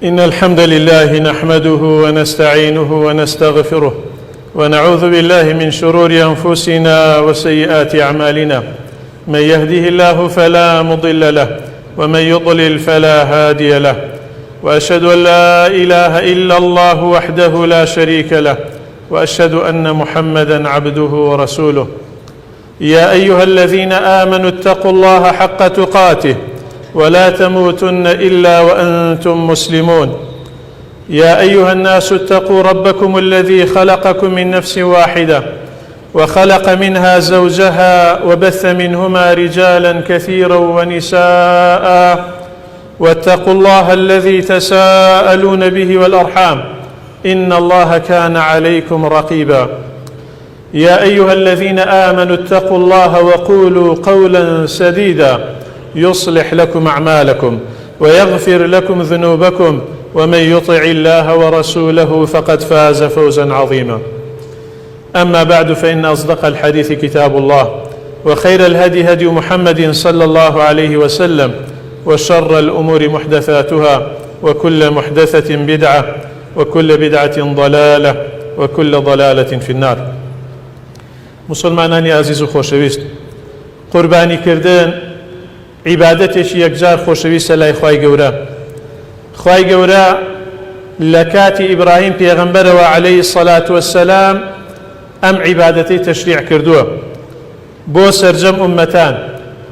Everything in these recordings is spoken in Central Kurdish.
إن الحمد لله نحمده ونستعينه ونستغفره ونعوذ بالله من شرور أنفسنا وسيئات أعمالنا من يهده الله فلا مضل له ومن يضلل فلا هادي له وأشهد أن لا إله إلا الله وحده لا شريك له وأشهد أن محمدا عبده ورسوله يا أيها الذين آمنوا اتقوا الله حق تقاته ولا تموتن إلا وأنتم مسلمون يا أيها الناس اتقوا ربكم الذي خلقكم من نفس واحدة وخلق منها زوجها وبث منهما رجالا كثيرا ونساء واتقوا الله الذي تساءلون به والأرحام إن الله كان عليكم رقيبا يا أيها الذين آمنوا اتقوا الله وقولوا قولا سديدا يصلح لكم أعمالكم ويغفر لكم ذنوبكم ومن يطع الله ورسوله فقد فاز فوزا عظيما أما بعد فإن أصدق الحديث كتاب الله وخير الهدي هدي محمد صلى الله عليه وسلم وشر الأمور محدثاتها وكل محدثة بدعة وكل بدعة ضلالة وكل ضلالة في النار مسلمانانی ئازیز و خۆشەویست قوربانی کردن عیبادەتێکی یەکجار خۆشەویستە لای خوای گەورە خوای گەورە لە کاتی ئیبراهیم پێغەمبەرەوە عەلەیهی سەلات وەسەلام ئەم عیبادەتەی تەشریع کردووە بۆ سەرجەم ئوممەتان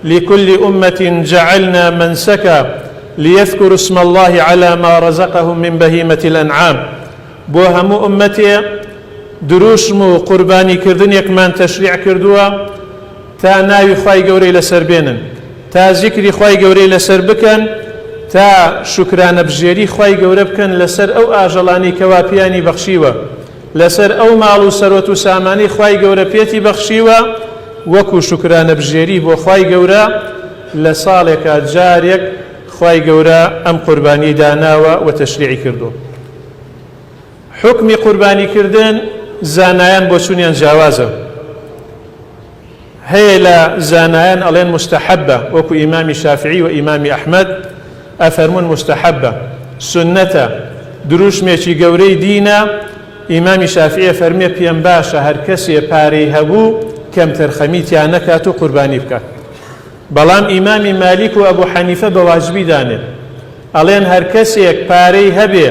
لكل أمة جعلنا منسكا ليذكروا اسم الله على ما رزقهم من بهيمة الأنعام بۆ هەموو ئوممەتێ دروشم و قوربانی کردنێکمان تەشریع کردووە تا ناوی خوای گەورەی لەسەر بێنن، تا زیکری خوای گەورەی لەسەر بکەن، تا شوکرانەبژێری خوای گەورە بکەن لەسەر ئەو ئاژەڵانەی کەوا پێیانی بەخشیوە، لەسەر ئەو ماڵ و سەروەت و سامانەی خوای گەورە پێتی بەخشیوە، وەکو شوکرانەبژێری بۆ خوای گەورە لە ساڵێکا جارێک خوای گەورە ئەم قوربانیەی داناوە و تەشریعی کردووە. حوکمی قوربانی کردن زانایان بۆچوونیان جیاوازە. هەیە لە زانایان ئەڵێن مستحبە وەکو ئیمامی شافعی و ئیمامی ئەحمەد ئەفەرموون مستحبە سوننەتە دروشمێکی گەورەی دینە ئیمامی شافعی ئەفەرموێ پێم باشە هەر کەسێ پارەی هەبوو کەمتەرخەمی تیا نەکات و قوربانی بکات بەڵام ئیمامی مالیک و ئەبو حەنیفە بە واجبی دانێن ئەڵێن هەر کەسێک پارەی هەبێ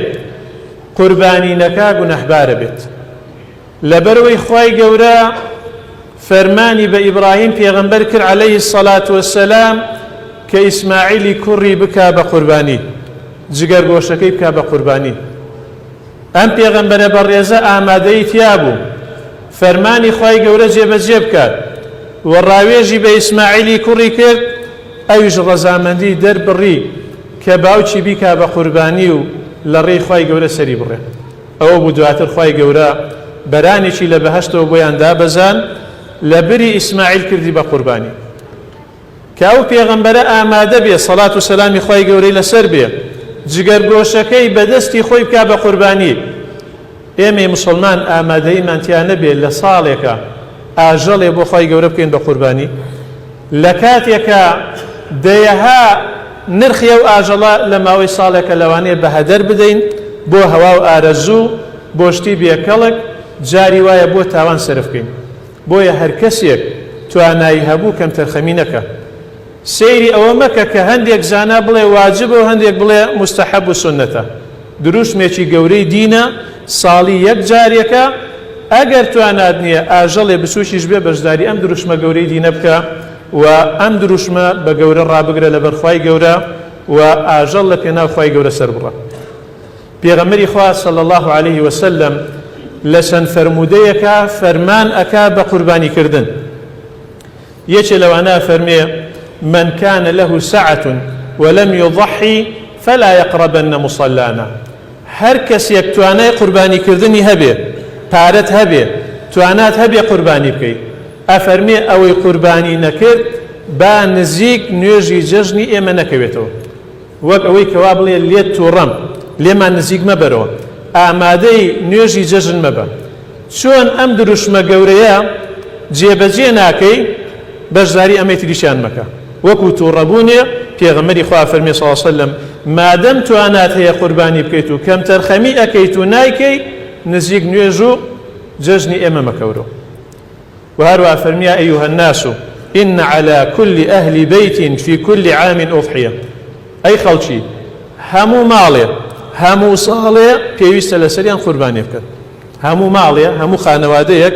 قوربانی نەکا گوناهبارە بێت لەبەرئەوەی خوای گەورە فەرمانی بە ئیبراهیم پێغەمبەر کرد علیە الصلوە والسلام کە ئیسماعیلی کوڕی بکا بە قوربانی جگەرگۆشەکەی بکا بە قوربانی ئەم پێغەمبەرە بەڕێزە ئامادەی تیا بوو فەرمانی خوای گەورە جێبەجێ بکات و ڕاوێژی بە ئیسماعیلی کوڕی کرد ئەویش ڕەزامەندی دەربڕی کە باوکی بیکا بە قوربانی و لە ڕێی خوای گەورە سەری بڕێ ئەوە بوو دواتر خوای گەورە بەرانێکی لە بەهەشتەوە بۆیان دابەزان لە بری ئیسماعیل کردی بە قوربانی کە ئەو پێغەمبەرە ئامادە بێ سەڵات و سەلامی خوای گەورەی لەسەر بێ جگەرگۆشەکەی بەدەستی خۆی بکا بە قوربانی ئێمەی مسلمان ئامادەیمان تیا نەبێ لە ساڵێکە ئاژەڵێ بۆ خوای گەورە بکەین بە قوربانی لە کاتێکا دەیەها نرخی ئەو ئاژەڵە لە ماوەی ساڵێکە لەوانەیە بە هەدەر بدەین بۆ هەوا و ئارەزوو، بۆ شتی بێ کەڵک، جاری وایە بۆ تاوان سەرف کەین. بۆیە هەر کەسێک توانایی هەبوو کەمتەرخەمی نەکا. سەیری ئەوە مەکە کە هەندێک زانا بڵێ واجبە و هەندێک بڵێ موستەحەب و سوننەتە. دروشمێکی گەورەی دینە، ساڵی یەک جارێکە، ئەگەر توانات نییە ئاژەڵێ بچووکیش بێ بەشداری ئەم دروشمە گەورەی دینە بکە و ئەم دروشمە بە گەورە ڕابگرە لەبەر خوای گەورە و ئاژەڵ لە پێناو خوای گەورە سەربڕە. پێغەمبەری خوا صلی اللە علیه وسلم لە چەند فەرموودەیەکا فەرمان ئەکا بە قوربانی کردن. یەکێ لەوانە ئەفەرموێ، من کان له سعة ولم یضحی فلا یقربن مصلانا، هەر کەسێک توانای قوربانی کردنی هەبێ، پارەت هەبێ، توانات هەبێ قوربانی بکەی، ئەفەرموێ ئەوەی قوربانی نەکرد با نزیک نوێژی جەژنی ئێمە نەکەوێتەوە. وەک ئەوەی کەوا بڵێ لێت توڕەم، لێمان نزیک مەبەرەوە، ئامادەی نوێژی جەژن مەبە. چۆن ئەم دروشمە گەورەیە جێبەجێ ناکەی، بەشداری ئەمەی تریشیان مەکە. وەکو توڕەبوونێ، پێغەمبەری خوا فەرمی صلی اللە علیە وسلم، مادەم توانات هەیە قوربانی بکەیت و کەمتەرخەمی ئەکەیت و نایکەی نزیک نوێژ و جەژنی ئێمە مەکەورۆ. وە هەروەها فەرمی یا ایها الناس ان علی کل اهل بیت فی کل عام اضحیە ئەی خەڵکی هەموو ماڵێ هەموو ساڵێ پێویستە لەسەریان قوربانی بکەن هەموو ماڵێ هەموو خانەوادەیەک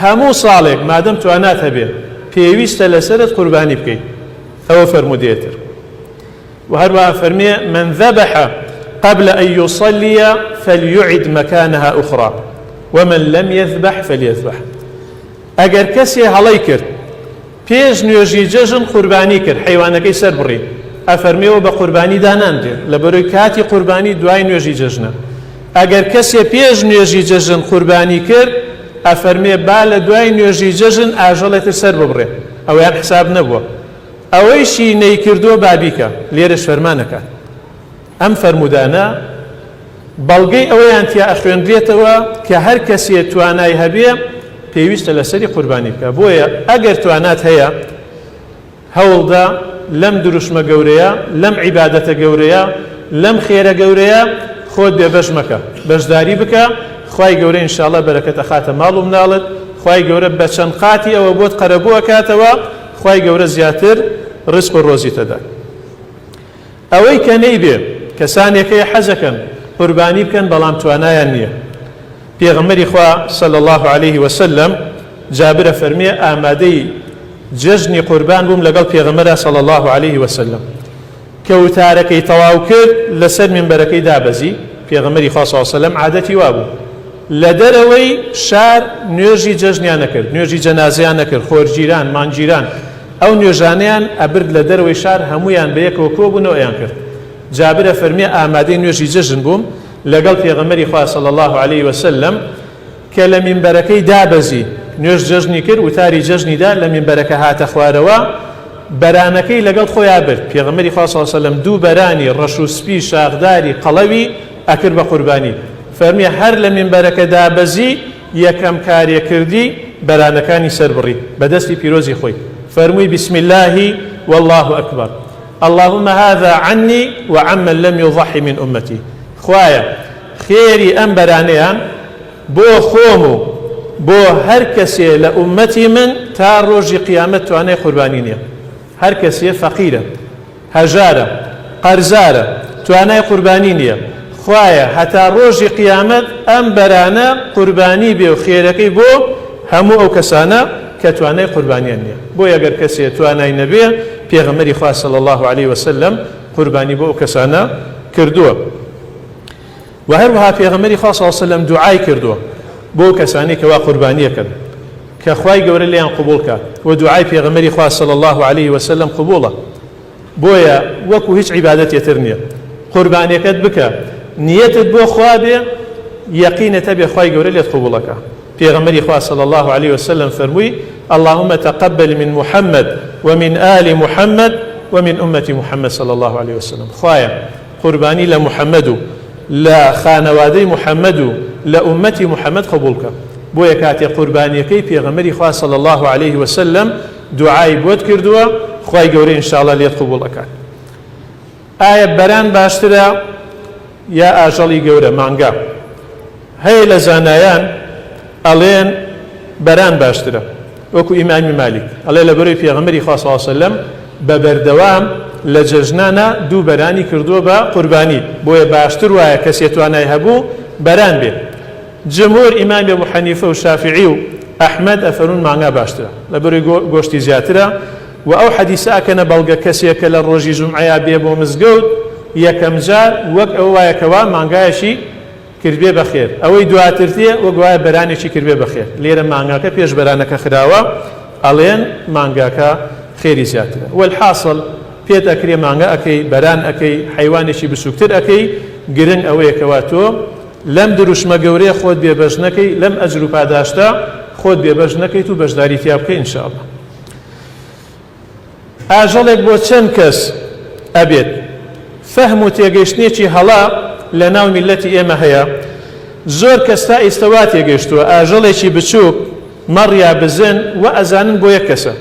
هەموو ساڵێک مادەم توانات هەبێ پێویستە لەسەرت قوربانی بکەیت ئەوە فەرموودەیەتر و هەروەها فەرمیێ من ذبح قبل أن يصلي فليعد مكانها أخرى ومن لم يذبح فليذبح ئەگەر کەسێ هەڵەی کرد پێش نوێژی جەژن قوربانی کرد حەیوانەکەی سەر بڕی ئەفەرمێەوە بە قوربانی دانانرێ لە بەرەی کاتی قوربانی دوای نوێژی جەژنە ئەگەر کەسێ پێش نوێژی جەژن قوربانی کرد ئەفەرمێ با لە دوای نوێژی جەژن ئاژەڵێتر سەر ببڕێ ئەویان حساب نەبووە ئەوەیشی نەیکردووە با بیکا، لێرەش فەرمان ئەکات. ئەم فەرموودانە بەڵگەی ئەوەیان تیا ئەخوێنرێتەوە کە هەر کەسێ توانای هەبێ پێویستە لەسەری قوربانی بکا. بۆیە ئەگەر توانات هەیە هەوڵدە لەم دروشمە گەورەیە، لەم عیبادەتە گەورەیە، لەم خێرە گەورەیە خۆت بێبەش مەکە، بەشداری بکە، خوای گەورە ان شاء اللە بەرەکەت ئەخاتە ماڵ و مناڵت، خوای گەورە بە چەند قاتی ئەوە بۆت قەرەبوو ئەکاتەوە، خوای گەورە زیاتر ڕزق و ڕۆزیت ئەدات. ئەوەی کە نەیبێ کەسانێک هەیە حەزەکەن قوربانی بکەن بەڵام توانایان نییە. پێغەمبەری خوا صلی اللە علیه وسلم جابر ئەفەرموێ ئامادەی جەژنی قوربان بووم لەگەڵ پێغەمبەرا صلی اللە علیه وسلم کە وتارەکەی تەواو کرد لەسەر مینبەرەکەی دابەزی، پێغەمبەری خوا صلی اللە علیه وسلم عادەتی وابوو لە دەرەوەی شار نوێژی جەژنیان نەکرد، نوێژی جەنازەیان نەکرد، خۆرگیران، مانگگیران، ئەو نوێژانەیان ئەبرد لە دەرەوەی شار هەموویان بە یەکەوە کۆبوونەوە ئەیان کرد. جابر ئەفەرموێ ئامادەی نوێژی جەژن بووم لەگەڵ پێغەمبەری خوا صلی اللە علیه وسلم، کە لە مینبەرەکەی دابەزی، نوێژ جەژنی کرد، وتاری جەژنی دا، لە مینبەرەکە هاتە خوارەوە، بەرانەکەی لەگەڵ خۆیا برد، پێغەمبەری خوا صلی اللە علیە وسلم دوو بەرانی ڕەش و سپی شاخداری قەڵەوی ئەکرد بە قوربانی، فەرمی هەر لە مینبەرەکە دابەزی یەکەم کارێ کردی بەرانەکانی سەربڕی بە دەستی پیرۆزی خۆی، فەرمووی بسم اللە واللە اکبر اللهم هذا عنی وعمن لم یضحی من امتی، خوایە خێری ئەم بەرانەیان بۆ خۆم و بۆ هەر کەسێ لە ئوممەتی من تا ڕۆژی قیامەت توانای قوربانی نیە هەر کەسێ فەقیرە هەژارە قەرزارە توانای قوربانی نیە خوایە هەتا ڕۆژی قیامەت ئەم بەرانە قوربانی بێ و خێرەکەی بۆ هەموو ئەو کەسانە کە توانای قوربانیان نیە بۆیە گەر کەسێ توانای نەبێ پێغەمبەری خوا صلی اللە علیه وسلم قوربانی بۆ ئەو کەسانە کردووە. وە هەروەها پێغەمبەری خوا صلی اللە علیە وسلم دوعای کردووە بۆ کەسانی کەوا قوربانیەکەن کە خوای گەورە لێیان قبوڵ کات وە دوعای پێغەمبەری خوا صلی اللە علیه وسلم قبوڵە بۆیە وەکو هیچ عیبادەتێ تر نییە قوربانیەکەت بکە نیەتت بۆ خوا بێ یەقینت هەبێ خوای گەورە لێت قبوڵەکە پێغەمبەری خوا صلی اللە علیه وسلم فەرمووی اللهم تقبل من محمد ومن آل محمد ومن أمة محمد صلی الله علیه وسلم خوایە قوربانی لە محمد و لە خانەوادەی محمد و لە ئوممەتی محمد قبوڵ کە. بۆیە کاتێ قوربانیەکەی پێغەمبەری خوا صلی اللە علیه وسلم دوعای بۆت کردووە خوای گەورە ان شاء اللە لێت قبوڵ ئەکات. ئایا بەران باشترە یا ئاژەڵی گەورە، مانگا؟ هەیە لە زانایان ئەڵێن بەران باشترە وەکو ئیمامی مالیک ئەڵێ لەبەرەی پێغەمبەری خوا صلی اللە علیه وسلم بە بەردەوام لە جەژنانا دوو بەرانی کردووە بە قوربانی بۆیە باشتر وایە کەسێ توانای هەبوو بەران بێ جمهور ئیمامی ئەبو حەنیفە و شافعی و ئەحمەد ئەفەرموون مانگا باشترە لەبەرەی گۆشتی زیاترە و ئەو حەدیسە ئەکەنە بەڵگە کەسێ کە لە ڕۆژی جومعەیا بێ بۆ مزگەوت یەکەم جار وەک ئەوە وایە کەوا مانگایەکی کردبێ بەخێر ئەوەی دواتر تێ وەک وایە بەرانێکی کردبێ بەخێر لێرە مانگاکە پێش بەرانەکە خراوە ئەڵێن مانگاکە خێری زیاترە والحاصل پێت ئەکرێ مانگا ئەکەی بەران ئەکەی حەیوانێکی بچووکتر ئەکەی گرنگ ئەوەیە کەوا تۆ لەم دروشمە گەورەیە خۆت بێبەش نەکەی لەم ئەجر و پاداشتە خۆت بێبەش نەکەیت و بەشداری تیا بکەی ان شاء الله ئاژەڵێک بۆ چەند کەس ئەبێت؟ فەهم و تێگەیشتنێکی هەڵە لە ناو میللەتی ئێمە هەیە، زۆر کەس تا ئیستە وا تێگەیشتووە ئاژەڵێکی بچووک، مەڕ یا بزن، وا ئەزانن بۆ یەک کەسە.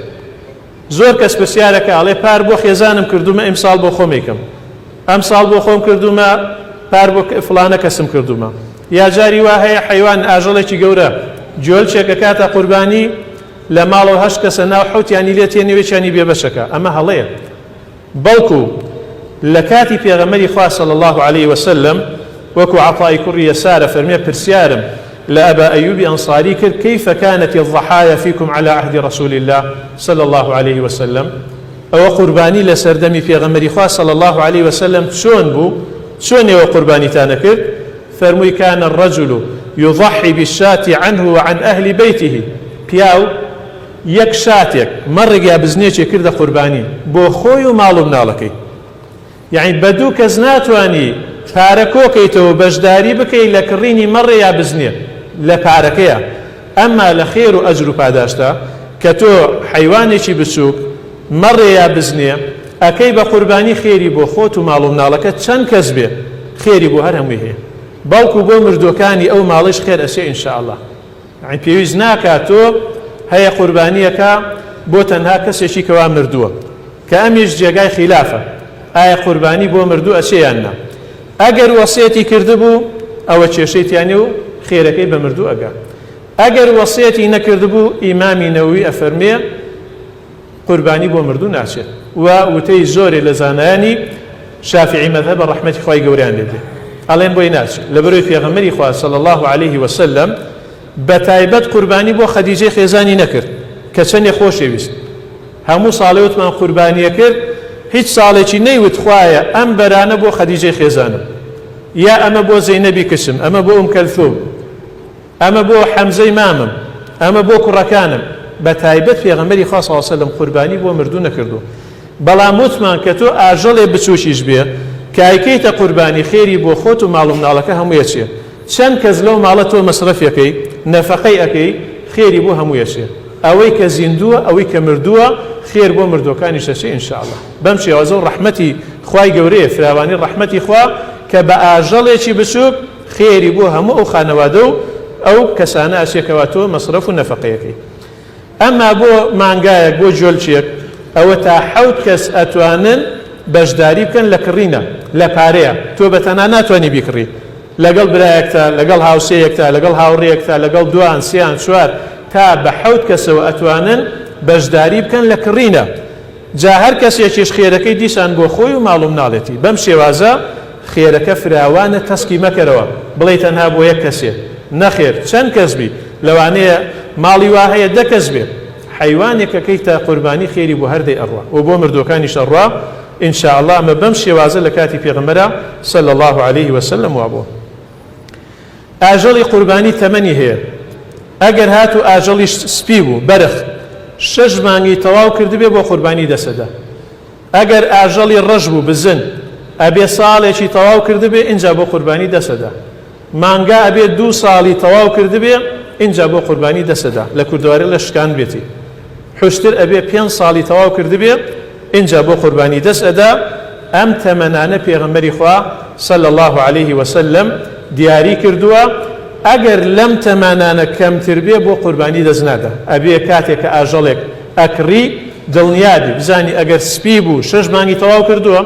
زۆر کەس پرسیارەکا ئەڵێ پار بۆ خێزانم کردوومە ئیمساڵ بۆ خۆم ئەیکەم. ئەمساڵ بۆ خۆم کردوومە پار بۆ فڵانە کەسم کردوومە. یا جاری وا هەیە حەیوان ئاژەڵێکی گەورە گۆلچێک ئەکاتە قوربانی لە ماڵەوە هەشت کەسە ناو حەوتیانی لێ تێنێ و یەکیانی بێبەشەکە ئەمە هەڵەیە بەڵکو لە کاتی پێغەمبەری خوا صلی اللە علیه وسلم وەکو عەطای کوڕی یەسارە فەرمێ پرسیارم لە ئەبا ئەیوبی ئەنصاری کرد کیف کانت الضحایا فیکم علی عهد رسول اللە صلی اللە علیه وسلم ئەوە قوربانی لە سەردەمی پێغەمبەری خوا صلی اللە علیه وسلم چۆن بوو چۆن ئێوە قوربانیتان ئەکرد فەرمووی کان الرجل یضحی بالشاة عنه وعن اهل بیته پیاو یەک شاتێک، مەڕێک یا بزنێکی کردە قوربانی بۆ خۆی و ماڵ و مناڵەکەی. یەعنی بە دوو کەس ناتوانی پارە کۆکەیتەوە و بەشداری بکەی لە کڕینی مەڕێ یا بزنێ لە پارەکەیا، ئەمما لە خێر و ئەجر و پاداشتا کە تۆ حەیوانێکی بچووک، مەڕێ یا بزنێ، ئەکەی بە قوربانی خێری بۆ خۆت و ماڵ و مناڵەکەت چەند کەس بێ خێری بۆ هەر هەمووی هەیە بەڵکو بۆ مردووەکانی ئەو ماڵەیش خێر ئەچێ ان شاء اللە. یەعنی پێویست ناکات تۆ هەیە قوربانیەکە بۆ تەنها کەسێکی کەوا مردووە کە ئەمیش جێگای خیلافە ئایا قوربانی بۆ مردوو ئەچێ یان نا ئەگەر وەسێتی کردبوو ئەوە کێشەی تیانێ و خێرەکەی بە مردوو ئەگا ئەگەر وەسێتی نەکردبوو ئیمامی نەوەوی ئەفەرمێ قوربانی بۆ مردوو ناچێت و وتەی زۆرێ لە زانایانی شافعی مەذهەبە ڕەحمەتی خوای گەورەیان لێ بێ ئەڵێن بۆی ناچێت لەبەرەوەی پێغەمبەری خوا صلی الله علیه وسلم بە تایبەت قوربانی بۆ خەدیجەی خێزانی نەکرد کە چەندێ خۆشەویست هەموو ساڵێ وتمان قوربانیە کرد هیچ ساڵێکی نەیوت خوایە ئەم بەرانە بۆ خەدیجەی خێزانم یا ئەمە بۆ زەینەبی کچم ئەمە بۆ ئوم کەلثوم ئەمە بۆ حەمزەی مامم، ئەمە بۆ کوڕەکانم، بە تایبەت پێغەمبەری خوا صلی اللە علیە وسلم قوربانی بۆ مردوو نەکردووە، بەڵام وتمان کە تۆ ئاژەڵێ بچووکیش بێ کە ئەیکەیتە قوربانی خێری بۆ خۆت و ماڵ و مناڵەکە هەمووی ئەچێ، چەند کەس لەو ماڵە تۆ مەسرەفی ئەکەی، نەفەقەی ئەکەی، خێری بۆ هەمووی ئەچێ، ئەوەی کە زیندووە ئەوەی کە مردووە خێر بۆ مردووەکانیش ئەچێ ان شاء اللە بەم شێوازە و ڕەحمەتی خوای گەورەیە فراوانی ڕەحمەتی خوا کە بە ئاژەڵێکی بچووک خێری بۆ هەموو ئەو خانەوادە و ئەو کەسانە ئەچێ کەوا تۆ مەسرەف و نەفەقەیەکەی ئەما بۆ مانگایەک بۆ جۆلکێک ئەوە تا حەوت کەس ئەتوانن بەشداری بکەن لە کڕینە لە پارەیە تۆ بە تەنها ناتوانی بیکڕی لەگەڵ برایەکتا لەگەڵ هاوسێیەکتا لەگەڵ هاوڕێیەکتا لەگەڵ دوان سیان چوار تا بە حەوت کەسەوە ئەتوانن بەشداری بکەن لە کڕینە جا هەر کەسێکیش خێرەکەی دیسان بۆ خۆی و ماڵ و مناڵێتی بەم شێوازە خێرەکە فراوانە تەسکی مەکەرەوە بڵێی تەنها بۆ یەک کەسێ نەخێر چەند کەس بی لەوانەیە ماڵی وا هەیە دە کەس بێ حەیوانێک کە کەیتە قوربانی خێری بۆ هەر دەی ئەڕوا و بۆ مردووەکانیش ئەڕوا ان شاء اللە ئەمە بەم شێوازە لە کاتی پێغەمبەرا صلی اللە علیه وسلم وابووە. ئاژەڵی قوربانی تەمەنی هەیە ئەگەر هاتوو ئاژەڵی سپی بوو، بەرخ، شەش مانگی تەواو کردبێ بۆ قوربانی دەسەدا. ئەگەر ئاژەڵی ڕەش بوو، بزن، ئەبێ ساڵێکی تەواو کردبێ ئینجا بۆ قوربانی دەسەدا. مانگا ئەبێ دوو ساڵی تەواو کردبێ ئینجا بۆ قوربانی دەسەدا، لە کوردەواری ڵێ شکاندبێتی. حوشتر ئەبێ پێنج ساڵی تەواو کردبێ ئینجا بۆ قوربانی دەست ئەدا، ئەم تەمەنانە پێغەمبەری خوا صلی اللە علیه وسلم دیاری کردووە، ئەگەر لەم تەمانانە کەمتر بێ بۆ قوربانی دەست نادا، ئەبێ کاتێ کە ئاژەڵێک ئەکڕی دڵنیا بی بزانی ئەگەر سپی بوو شەش مانگی تەواو کردووە،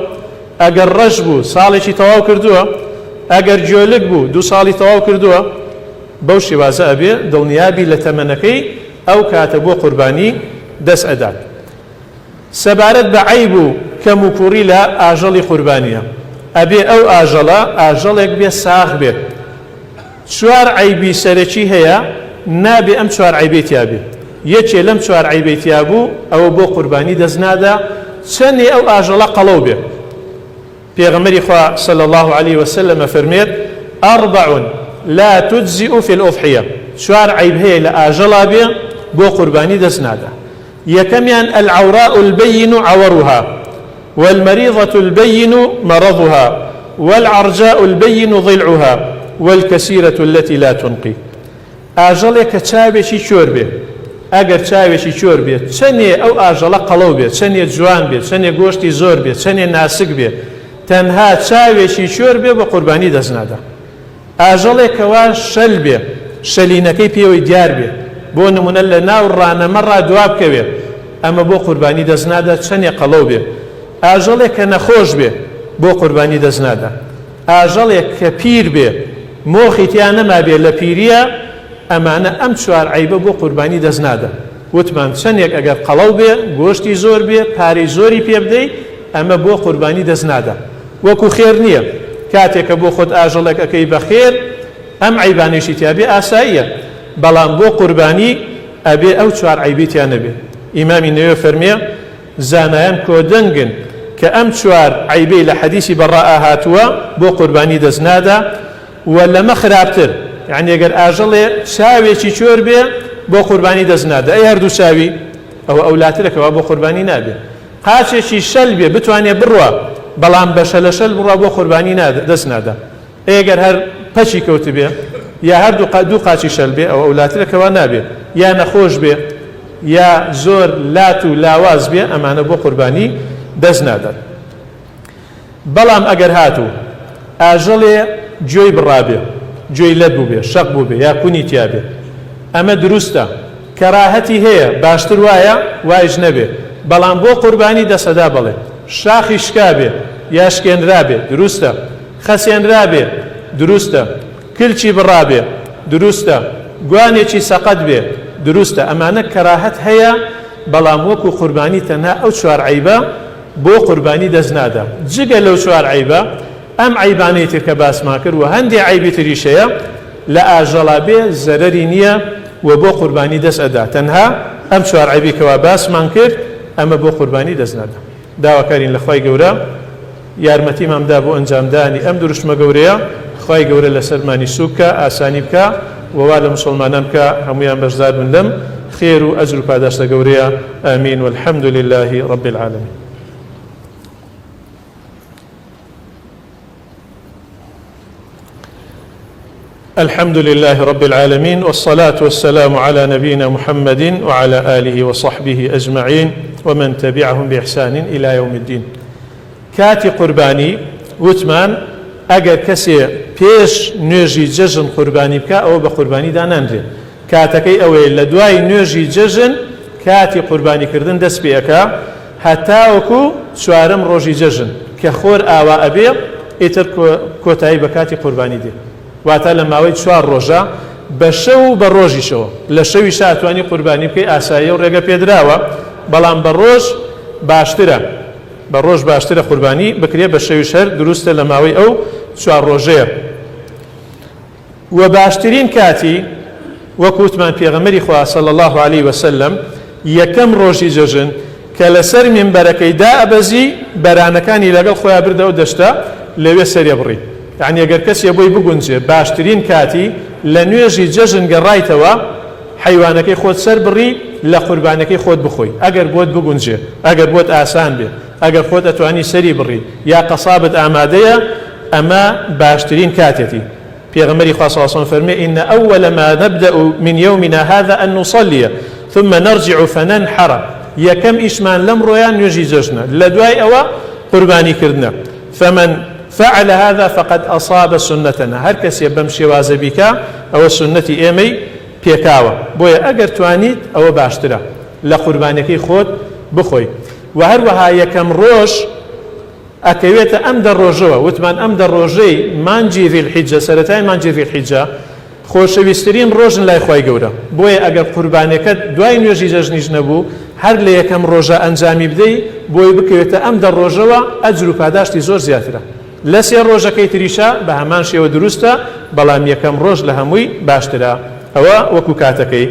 ئەگەر ڕەش بوو ساڵێکی تەواو کردووە، ئەگەر گۆلک بوو دوو ساڵی تەواو کردووە، بەو شێوازە ئەبێ دڵنیا بی لە تەمەنەکەی ئەو کاتە بۆ قوربانی دەست ئەدات. سەبارەت بە عەیب و کەم و کوڕی لە ئاژەڵی قوربانیە ئەبێ ئەو ئاژەڵە ئاژەڵێک بێ ساغ بێت چوار عەیبی سەرەکی هەیە نابێ ئەم چوار عەیبەی تیا بێ یەکێ لەم چوار عەیبەی تیا بوو ئەوە بۆ قوربانی دەست نادا چەنێ ئەو ئاژەڵە قەڵەو بێ پێغەمبەری خوا صلی اللە علیە وسلم ئەفەرموێت، اربع لا تجزئ فی الاضحیە، چوار عەیب هەیە لە ئاژەڵا بێ بۆ قوربانی دەست نادا، یەکەمیان، العوراء البین عورها، والمریضە البین مرضها، والعرجاء البین ضلعها، والکسیرە التی لا تنقی. ئاژەڵێک کە چاوێکی کۆر بێ، ئەگەر چاوێکی کۆر بێ، چەنێ ئەو ئاژەڵە قەڵەو بێ، چەنێ جوان بێ، چەنێ گۆشتی زۆر بێ، چەنێ ناسک بێ، تەنها چاوێکی کۆر بێ بە قوربانی دەست نادا. ئاژەڵێک کەوا شەل بێ، شەلینەکەی پێوەی دیار بێ، بۆ نموونە لە ناو ڕانەمەڕا دوا بکەوێ، ئەمە بۆ قوربانی دەست نادا چەنێ قەڵەو بێ. ئاژەڵێک کە نەخۆش بێ. بۆ قوربانی دەست نادا. ئاژەڵێک کە پیر بێ مۆخی تیا نەمابێ لە پیرییا ئەمانە ئەم چوار عەیبە بۆ قوربانی دەست نادا. وتمان چەندێک ئەگەر قەڵەو بێ گۆشتی زۆر بێ پارەی زۆری پێ بدەی ئەمە بۆ قوربانی دەست نادا. وەکو خێر نییە کاتێک کە بۆ خۆت ئاژەڵێک ئەکەی بە خێر ئەم عەیبانەیشی تیا بێ ئاساییە بەڵام بۆ قوربانی ئەبێ ئەو چوار عەیبەی تیا نەبێ. ئیمامی نەوەوی فەرموێ زانایان کۆدەنگن کە ئەم چوار عەیبەی لە حەدیسی بەڕاء هاتووە بۆ قوربانی دەست نادا و لەمە خراپتر یەعنی گەر ئاژەڵێ چاوێکی کۆر بێ بۆ قوربانی دەست نادا ئەی هەردوو چاوی ئەوە ئەولاترە کەوا بۆ قوربانی نابێ قاچێکی شەل بێ بتوانێ بڕوا بەڵام بە شەلە شەل بڕوا بۆ قوربانی دەست نادا ئەی گەر هەر پەکی کەوتبێ یا هەر دوو قاچی شەل بێ ئەوە ئەولاترە کەوا نابێ یا نەخۆش بێ یا زۆر لات و لاواز بێ ئەمانە بۆ قوربانی دەست نادات. بەڵام ئەگەر هاتوو ئاژەڵێ گوێی بڕابێ گوێی لەت بووبێ شەق بووبێ یا کونی تیابێ ئەمە دروستە کەراهەتی هەیە باشتر وایە وایش نەبێ بەڵام بۆ قوربانی دەسەدا بەڵێ شاخی شکابێ یا شکێنرابێ دروستە خەسێنرابێ دروستە، کلکی بڕابێ دروستە، گوانێکی سەقەت بێ دروستە، ئەمانە کەراهەت هەیە بەڵام وەکو قوربانی تەنها ئەو چوار عەیبە بۆ قوربانی دەست نادا، جگە لەو چوار عەیبە ئەم عەیبانەی تر کە باسمان کرد و هەندێ عەیبی تریش هەیە لە ئاژەڵا بێ زەرەری نییە و بۆ قوربانی دەست ئەدا، تەنها ئەم چوار عەیبەی کەوا باسمان کرد ئەمە بۆ قوربانی دەست نادا. داواکارین لە خوای گەورە یارمەتیمان بدا بۆ ئەنجامدانی ئەم دروشمە گەورەیە، خوای گەورە لەسەرمانی سوک کا، ئاسانی بکا و وا لە موسڵمانان بکا هەموویان بەشدار بن لەم خێر و ئەجر و پاداشتە گەورەیە، آمین والحمد للە رب العالمین. الحمد لله رب العالمين والصلاة والسلام على نبينا محمد وعلى آله وصحبه أجمعين ومن تبعهم بإحسان إلى يوم الدين. کاتی قوربانی وتمان ئەگەر کەسێ پێش نوێژی جەژن قوربانی بکا ئەوە بە قوربانی دانانرێ کاتەکەی ئەوەیە لە دوای نوێژی جەژن کاتی قوربانی کردن دەست پێ ئەکا هەتاوەکو چوارەم ڕۆژی جەژن کە خۆر ئاوا ئەبێ ئیتر کۆتایی بە کاتی قوربانی دێ واتە لە ماوەی چوار ڕۆژە بە شەو و بە ڕۆژیشەوە لە شەویشا ئەتوانی قوربانی بکەی ئاساییە و ڕێگە پێدراوە بەڵام بە ڕۆژ باشترە بە ڕۆژ باشترە قوربانی بکرێ بە شەویش هەر دروستە لە ماوەی ئەو چوار ڕۆژەیە. وە باشترین کاتی وەک وتمان پێغەمبەری خوا صلی اللە علیە وسلم یەکەم ڕۆژی جەژن کە لەسەر مینبەرەکەی دائەبەزی بەرانەکانی لەگەڵ خۆیا بردە ئەو دەشتە لەوێ سەرێ بڕی یەعنی ئەگەر کەسێ بۆی بگونجێ باشترین کاتی لە نوێژی جەژن گەڕایتەوە حەیوانەکەی خۆت سەر بڕی لە قوربانەکەی خۆت بخۆی ئەگەر بۆت بگونجێ ئەگەر بۆت ئاسان بێ ئەگەر خۆت ئەتوانی سەری بڕی یا قەسابت ئامادەیە ئەمە باشترین کاتێتی. پێغەمبەری خوا صلی اللە علیە وسلم فەرمووی، ان اول ما نبدأ من یومنا هذا ان نصلی ثم نرجع فننحر، یەکەم ئیشمان لەمڕۆیان نوێژی جەژنە، لەدوای ئەوە قوربانی کردنە، فمن فعل هذا فقد اصاب سنتنا، هەر کەسێ بەم شێوازە بیکا ئەوە سوننەتی ئێمەی پێکاوە، بۆیە ئەگەر توانیت ئەوە باشترە لە قوربانیەکەی خۆت بخۆی، وە هەروەها یەکەم ڕۆژ ئەکەوێتە ئەم دە ڕۆژەوە، وتمان ئەم دە ڕۆژەی مانگی ذی الحجە، سەرەتای مانگی ذی الحجە، خۆشەویسترین ڕۆژن لای خوای گەورە، بۆیە ئەگەر قوربانیەکەت دوای نوێژی جەژنیش نەبوو، هەر لە یەکەم ڕۆژا ئەنجامی بدەی، بۆی بکەوێتە ئەم دە ڕۆژەوە، ئەجر و پاداشتی زۆر زیاترە. لە سێ ڕۆژەکەی تریشا بە هەمان شێوە دروستە، بەڵام یەکەم ڕۆژ لە هەمووی باشترە، ئەوە وەکو کاتەکەی.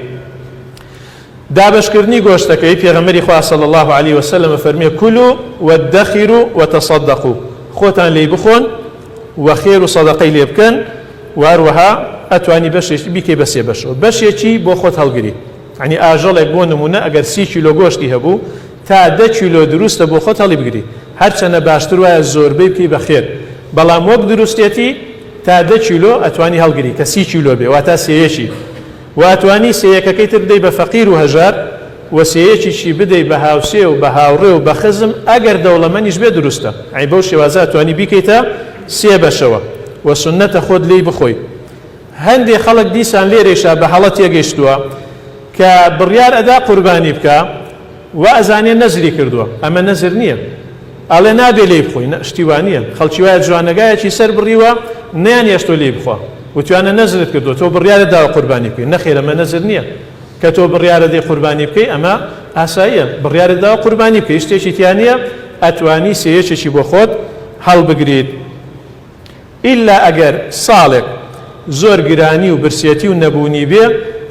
دابەشکردنی گۆشتەکەی، پێغەمبەری خوا صلی اللە علیە وسلم ئەفەرموێ، کلوا وادخروا وتصدقوا، خۆتان لێی بخۆن و خێر و سەدەقەی لێ بکەن، وە هەروەها ئەتوانی بەشێکی بیکەی بە سێ بەشەوە، بەشێکی بۆ خۆت هەڵگری، یەعنی ئاژەڵێک بۆ نمونە ئەگەر 30 کیلۆ گۆشتی هەبوو تا دە کیلۆ دروستە بۆ خۆت هەڵیبگری، هەرچەنە باشتر وایە زۆربەی بکەی بە خێر، بەڵام وەک دروستێتی تا دە کیلۆ ئەتوانی هەڵگری کە 30 کیلۆ بێ واتا سێیەکی. وە ئەتوانی سێیەکەکەی تر بدەی بە فەقیر و هەژار، وە سێیەکیشی بدەی بە هاوسێ و بە هاوڕێ و بە خزم ئەگەر دەوڵەمەنیش بێ دروستە، یەعنی بەو شێوازە ئەتوانی بیکەیتە سێ بەشەوە، وە سوننەتە خۆت لێی بخۆی. هەندێ خەڵک دیسان لێرەیشا بە هەڵە تێگەیشتووە کە بڕیار ئەدا قوربانی بکا وا ئەزانێ نەزری کردووە، ئەمە نەزر نییە. ئەڵێ نابێ لێی بخۆی، نە شتی وا نییە، خەڵکی وایە جوانەگایەکی سەر بڕیوە نەیان هێشتووە لێی بخوا، وتویانە نەزرت کردووە تۆ بڕیارت داوە قوربانی بکەی، نەخێر ئەمە نەزر نییە، کە تۆ بڕیارە دەی قوربانی بکەی ئەمە ئاساییە، بڕیارت داوە قوربانی بکەی شتێکی تیا نییە ئەتوانی سێیەکێکی بۆ خۆت هەڵبگریت. ئیلا ئەگەر ساڵێک زۆر گرانی و برسێتی و نەبوونی بێ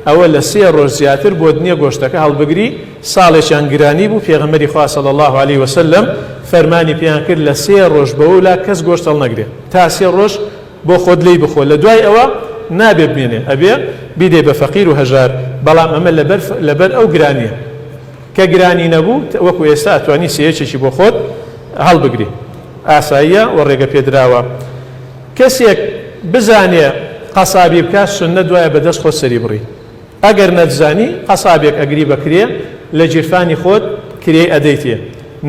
ئەوە لە سێ ڕۆژ زیاتر بۆت نیە گۆشتەکە هەڵبگری، ساڵێکیان گرانی بوو پێغەمبەری خوا صلی اللە علیە وسلم فەرمانی پێیان کرد لە سێ ڕۆژ بەولا کەس گۆشت هەڵنەگرێ تا سێ ڕۆژ بۆ خۆت لێی بخۆ لە دوای ئەوە نابێ بمێنێ ئەبێ بیدەی بە فەقیر و هەژار بەڵام ئەمە لەبەر لەبەر ئەو گرانیە کە گرانی نەبوو وەکو ئێستا ئەتوانی سێیەکێکی بۆ خۆت هەڵبگری. ئاساییە و ڕێگە پێدراوە کەسێک بزانێ قەسابی بکات سوننەت وایە بە دەست خۆت سەری بڕی ئەگەر نەتزانی قەسابێک ئەگری بە کرێ لە گیرفانی خۆت کرێی ئەدەیتێ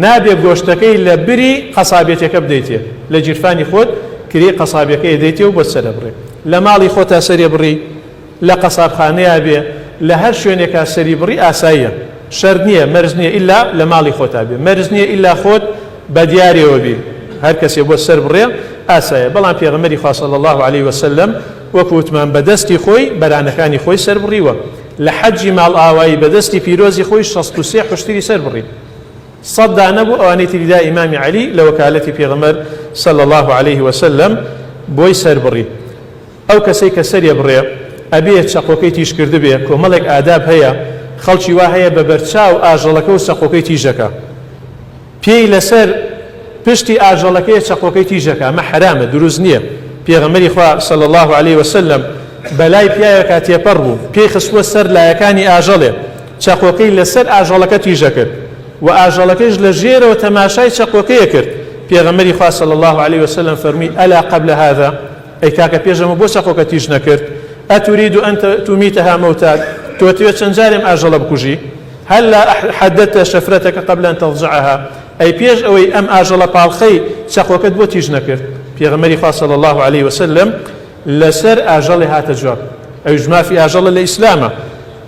نابێ گۆشتەکەی لە بری قەسابێتەکە بدەیتێ لە گیرفانی خۆت کرێی قەسابەکەی ئەدەیتێ و بۆت سەرەبڕێ لە ماڵی خۆتا سەرێ بڕی لە قەسابخانەیا بێ لە هەر شوێنێکا سەری بڕی ئاساییە شەرت نییە مەرج نییە ئیلا لە ماڵی خۆتا بێ مەرج نییە ئیلا خۆت بە دیارێوە بی هەر کەسێ بۆت سەر بڕێ ئاسایە بەڵام پێغەمبەری خوا صلی اللە علیه وسلم وەکو وتمان بە دەستی خۆی بەرانەکانی خۆی سەر بڕیوە لە حەجی ماڵئاوایی بە دەستی پیرۆزی خۆی 63 حوشتری سەر بڕی سەد دانە بوو ئەوانەی تری دا ئیمامی عەلی لە وەکالەتی پێغەمبەر صلی اللە علیه وسلم بۆی سەر بڕی ئەو کەسەی کە سەری ئەبڕێ ئەبێ چەقۆکەی تیژ کردبێ، کۆمەڵێک ئاداب هەیە، خەڵکی وا هەیە بە بەرچاو ئاژەڵەکە و چەقۆکەی تیژەکا، پێی لەسەر پشتی ئاژەڵەکەیە چەقۆکەی تیژەکا، ئەمە حەرامە دروست نییە، پێغەمبەری خوا صلی اللە علیە وسلم بەلای پیاوێکا تێپەڕ بوو پێی خستووە سەر لایەکانی ئاژەڵێ چەقۆکەی لەسەر ئاژەڵەکە تیژەکرد و ئاژەڵەکەیش لە ژێرەوە تەماشای چەقۆکەیە کرد، پێغەمبەری خوا صلی اللە علیە وسلم فەرمووی الا قبل هذا ئەی کاکە پێش ئەمە بۆ چەقۆکە تیژ نەکرد؟ اترید ان تمیتها موتات تۆ ئەتەوێت چەند جارێ ئەم ئاژەڵە بکوژی؟ هلا حددت شفرتک قبل ان تضجعها ئەی پێش ئەوەی ئەم ئاژەڵە پاڵخەی چەقۆکەت بۆ تیژ نەکرد؟ پێغەمبەری خوا صلی اللە علیه وسلم لەسەر ئاژەڵێ هاتە جواب ئەویش مافی ئاژەڵە لە ئیسلامە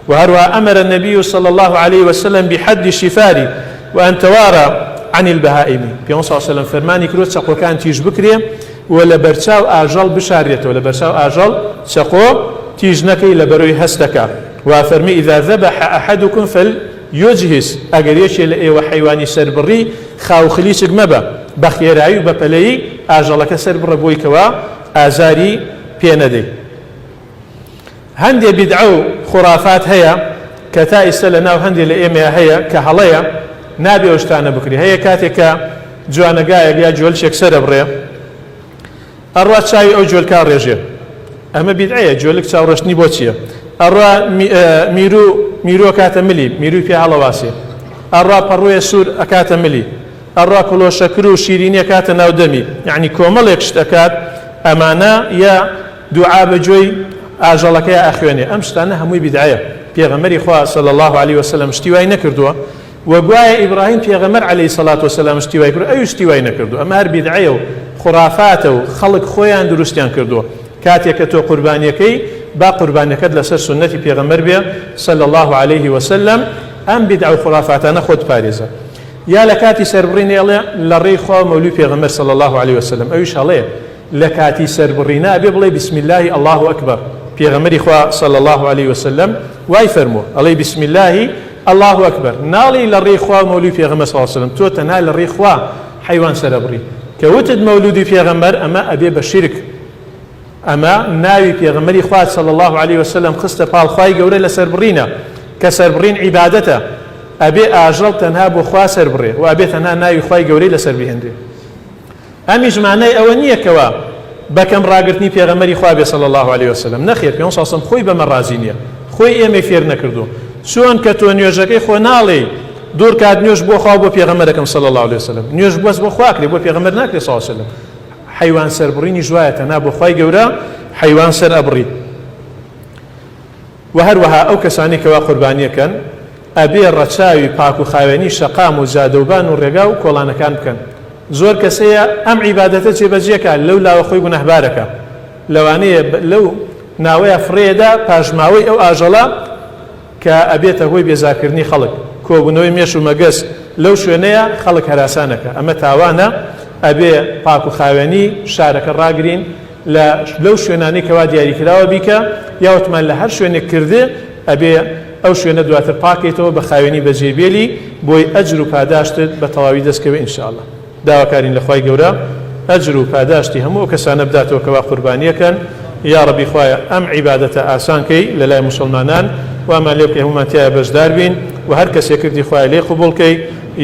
وهەروەها امر النبی صلی اللە علیه وسلم بحد الشفار وان توارى عن البهائم پێغەمبەر صلی اللە علیه وسلم فەرمانی کردووە چەقۆکان تیژ بکرێ و لە بەرچاو ئاژەڵ بشارێتەوە لە بەرچاو ئاژەڵ چەقۆ تیژ نەکەی لە بەرۆی هەستەکە وا فەرمی اذا ذبح احدکم فلیجهز ئەگەر یەکێ لە ئێوە حەیوانی سەربڕی خاو خلیچک مەبە بە خێرایی و بە پەلەیی ئاژەڵەکە سەربڕە بۆی کەوا ئازاری پێ نەدەی. هەندێ بیدعە و خورافات هەیە کە تا ئیستە لە ناو هەندێ لە ئێمەیا هەیە کە هەڵەیە نابێ ئەو شتانە بکرێ هەیە کاتێک کە جوانەگایەک یا جۆلچێک سەرەبڕێ ئەڕوا چاوی ئەو جۆلکا ڕێژێ ئەمە بیدعەیە جۆلک چاوڕشتنی بۆ چییە ئەڕوا میرو میرو ئەکاتە ملی میروی پێ هەڵەواسێ ئەڕوا پەڕۆیە سوور ئەکاتە ملی ئەڕا کوڵۆ شەکر و شیرینی ئەکاتە ناو دەمی یەعنی کۆمەڵێک شت ئەکات ئەمانە یا دوعا بە گوێی ئاژەڵەکەیا ئەخوێنێ ئەم شتانە هەمووی بیدعەیە پێغەمبەری خوا صلی اللە علیە وسلم شتی وای نەکردووە و گوایە ئیبراهیم پێغەمبەر علیە سەڵات وسلام شتی وای کردووە ئەویش شتی وای نەکردووە ئەمە هەر بیدعەیە و خورافاتە و خەڵک خۆیان دروستیان کردووە کاتێک کە تۆ قوربانیەکەی با قوربانیەکەت لەسەر سوننەتی پێغەمبەر بێ صلی اللە علیه وسلم ئەم بیدعە و خورافاتانە خۆت پارێزە یا لە کاتی سەربڕینی ئەڵێ لە ڕێی خوا و مەولوی پێغەمبەر صلی اللە علیە وسلم ئەویش هەڵەیە لە کاتی سەربڕینا ئەبێ بڵێ بسم اللە اللە اکبر پێغەمبەری خوا صلی اللە علیە وسلم وای فەرمووە ئەڵێ بسم اللە اللە اکبر ناڵێی لە ڕێی خوا و مەولوی پێغەمبەر صلی اللە علیە وسلم تۆ تەنها لە ڕێی خوا حەیوان سەرەبڕی کە وتت مەولودی پێغەمبەر ئەمە ئەبێ بە شیرک ئەمە ناوی پێغەمبەری خوا صلی اللە علیە وسلم خستە پاڵ خوای گەورە لە سەربڕینە کە سەربڕین عیبادەتە ئەبێ ئاژەڵ تەنها بۆ خوا سەربڕێ و ئەبێ تەنها ناوی خوای گەورەی لەسەر بهێنرێ ئەمیش مانای ئەوە نییە کەوا بەکەم ڕاگرتنی پێغەمبەری خوا بێ صلی اللە علیە وسلم نەخێر پێغەمبەر صلی اللە علیه وسلم خۆی بەمە ڕازی نییە خۆی ئێمەی فێر نەکردووە چۆن کە تۆ نوێژەکەی خۆ ناڵێی دوو ڕکات نوێژ بۆ خوا و بۆ پێغەمبەرەکەم صلی اللە علیه وسلم نوێژ بەس بۆ خوا کرێ بۆ پێغەمبەر ناکرێ صلی اللە علیه وسلم حەیوان سەربڕینیش وایە تەنها بۆ خوای گەورە حەیوان سەر ئەبڕی وە هەروەها ئەو کەسانەی کەوا قوربانیەکەن ئەبێ ڕەچاوی پاک و خاوێنی شەقام و جادەوبان و ڕێگا و کۆڵانەکان بکەن زۆر کەس هەیە ئەم عیبادەتە جێبەجێکا لەو لاوە خۆی گوناهبارەکە لەوانەیە لەو ناوەیە فڕێدا پاشماوەی ئەو ئاژەڵە کە ئەبێتە هۆی بێزارکردنی خەڵک، کۆبوونەوەی مێش و مەگەز، لەو شوێنەیە خەڵک هەراسانەکە ئەمە تاوانە ئەبێ پاک و خاوێنی شارەکە ڕاگرین لە لەو شوێنانەی کەوا دیاریکراوە بیکە یاوتمان لە هەر شوێنێک کردێ ئەبێ ئەو شوێنە دواتر پاکەیتەوە بە خاوێنی بەجێ بێلی بۆی ئەجر و پاداشتت بە تەواوی دەست کەوێ ان شاء اللە داواکارین لە خوای گەورە ئەجر و پاداشتی هەموو ئەو کەسانە بداتەوە کەوا قوربانیەکەن یاڕەبی خوایە ئەم عیبادەتە ئاسان کەی لەلای موسڵمانان وامان لێ بکەی هەموومان تیایا بەشدار بین وە هەر کەسێ کردی خوایە لێی قبوڵ کەی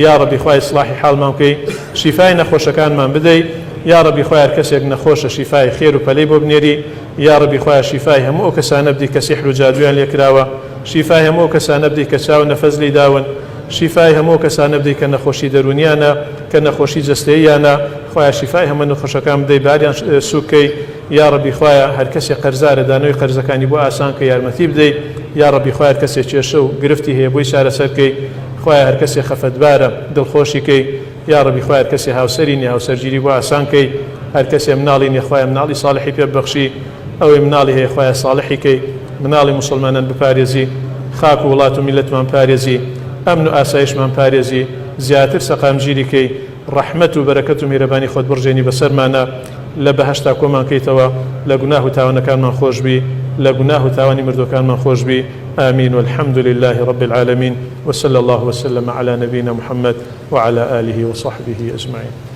یاڕەبی خوایە ئیسڵاحی حاڵمان بکەی شیفای نەخۆشەکانمان بدەی یاڕەبی خوایە هەر کەسێک نەخۆشە شیفای خێر و پەلەی بۆ بنێری یاڕەبی خوایە شیفای هەموو ئەو کەسانە بدەی کە سیحر و جادوویان لێ کراوە شیفای هەموو ئەو کەسانە بدەی کە چاو نەفەس لێی داون شیفای هەموو ئەو کەسانە بدەی کە نەخۆشی دەروونیانە کە نەخۆشی جەستەییانە خوایە شیفای هەموو نەخۆشەکان بدەی باریان سووک کەی یاڕەبی خوایە هەرکەسێ قەرزارە دانەوەی قەرزەکانی بۆ ئاسان کە یارمەتی بدەی یاڕەبی خوایە هەرکەسێ کێشە و گرفتی هەیە بۆی چارەسەر کەی خوایە هەرکەسێ خەفەتبارە دڵخۆشی کەی یاڕەبی خوایە هەرکەسێ هاوسەری نیە هاوسەرگیری بۆ ئاسان کەی هەرکەسێ مناڵی نیە خوایە مناڵی ساڵحی پێ ببەخشی ئەوەی مناڵی هەیە خوایە ساڵحی کەی مناڵی موسڵمانان بپارێزی خاک و وڵات و میللەتمان پارێزی ئەمن و ئاسایشمان پارێزی زیاتر سەقامگیری کەی ڕەحمەت و بەرەکەت و میهرەبانی خۆت بڕژێنی بەسەرمانا لە بەهەشتا کۆمان کەیتەوە لە گوناه و تاوانەکانمان خۆشبی لە گوناه و تاوانی مردوەکانمان خۆشبی آمین والحمد لله رب العالمین وصلی اللە وسلم علی نبینا محمد وعلی آله وصحبه اجمعین.